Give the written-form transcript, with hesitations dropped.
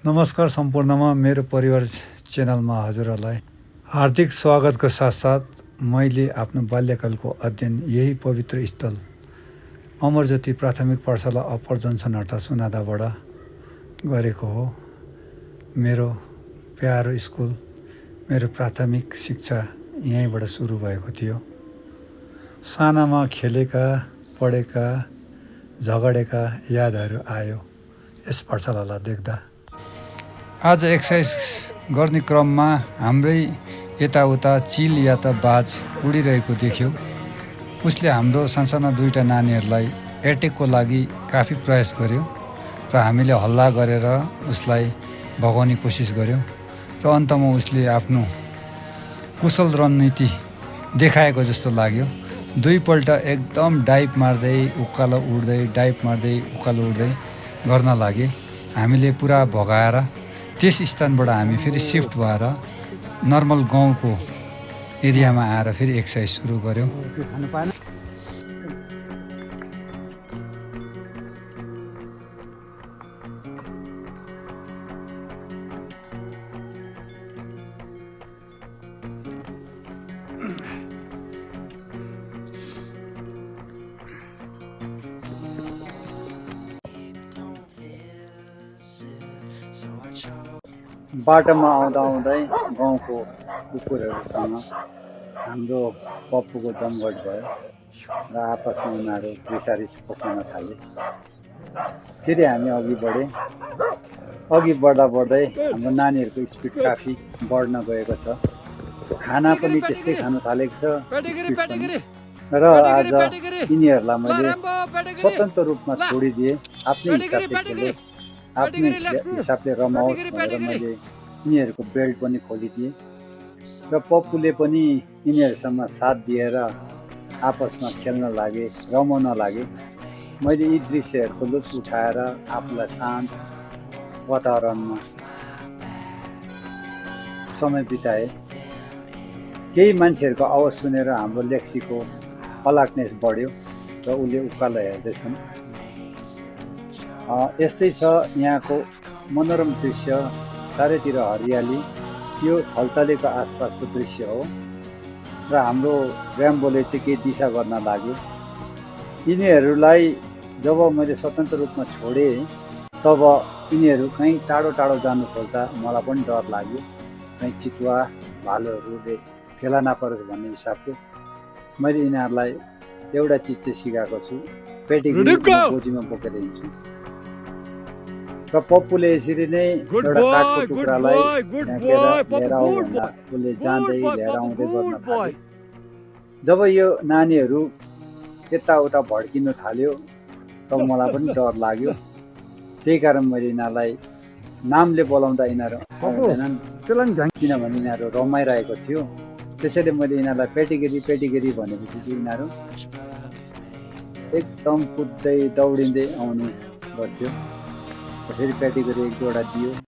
नमस्कार सम्पूर्णमा मेरो परिवार च्यानलमा हजुरहरूलाई हार्दिक स्वागतको साथसाथ मैले आफ्नो बाल्यकालको अध्ययन यही पवित्र स्थल अमरज्योति प्राथमिक पाठशाला अप्पर जन्सनहट्टा सुनादाबाट गरेको हो। मेरो प्यारो स्कुल, मेरो प्राथमिक शिक्षा यहीँबाट सुरु भएको थियो। सानामा खेलेका, पढेका, झगडेका यादहरू आयो यस पाठशालालाई देख्दा। आज एक्सर्साइज गर्ने क्रममा हाम्रै यताउता चिल या त बाज उडिरहेको देख्यो। उसले हाम्रो सानसाना दुईटा नानीहरूलाई एटेकको लागि काफी प्रयास गर्यो र हामीले हल्ला गरेर उसलाई भगाउने कोसिस गर्यो र अन्तमा उसले आफ्नो कुशल रणनीति देखाएको जस्तो लाग्यो। दुईपल्ट एकदम डाइभ मार्दै उकालो उड्दै डाइभ मार्दै उकालो उड्दै गर्न लागे। हामीले पुरा भगाएर त्यस स्थानबाट हामी फेरि सिफ्ट भएर नर्मल गाउँको एरियामा आएर फेरि एक्सर्साइज सुरु गऱ्यौँ। बाटोमा आउँदै गाउँको कुकुरहरूसँग हाम्रो पप्पूको जमघट भयो र आपसमा उनीहरू रिसारिस पोख्न थाले। फेरि हामी अघि बढे। अघि बढ्दै हाम्रो नानीहरूको स्पिड काफी बढ्न गएको छ। खाना पनि त्यस्तै खानु थालेको छ, स्पिड पनि। र आज यिनीहरूलाई मैले स्वतन्त्र रूपमा छोडिदिएँ, आफ्नै हिसाबले खेलोस्, आफ्नै हिसाबले रमाओस् भनेर मैले यिनीहरूको बेल्ट पनि खोलिदिएँ र पप्पूले पनि यिनीहरूसँग साथ दिएर आपसमा खेल्न लागे, रमाउन लागे। मैले यी दृश्यहरूको लुत्फ उठाएर आफूलाई शान्त वातावरणमा समय बिताएँ। केही मान्छेहरूको आवाज सुनेर हाम्रो लेक्सीको अलार्टनेस बढ्यो र उसले उकालो हेर्दैछन्। यस्तै छ यहाँको मनोरम दृश्य, चारैतिर हरियाली। यो थलतलेको आसपासको दृश्य हो र हाम्रो र्याम्बोले चाहिँ केही दिशा गर्न लाग्यो। यिनीहरूलाई जब मैले स्वतन्त्र रूपमा छोडेँ तब यिनीहरू कहीँ टाढो टाढो जानु खोज्दा मलाई पनि डर लाग्यो, कहीँ चितुवा भालुहरूले फेला नपरोस् भन्ने हिसाबले मैले यिनीहरूलाई एउटा चिज चाहिँ सिकाएको छु, पेटिग्री गोजीमा बोकेर हिँड्छु। र पप्पूले यसरी नै एउटा काठको टुक्रालाई लिएर आऊ भन्दा उसले जाँदै लिएर आउँदै गर्न थाल्यो। जब यो नानीहरू यताउता भड्किन थाल्यो तब मलाई पनि डर लाग्यो। त्यही कारण मैले यिनीहरूलाई नामले बोलाउँदा यिनीहरू आउँदैनन्, किनभने यिनीहरू रमाइरहेको थियो। त्यसैले मैले यिनीहरूलाई पेटिगिरी भनेपछि चाहिँ यिनीहरू एकदम कुद्दै दौडिँदै आउने गर्थ्यो। फेरि पेटिगिरी एक दुईवटा दियो।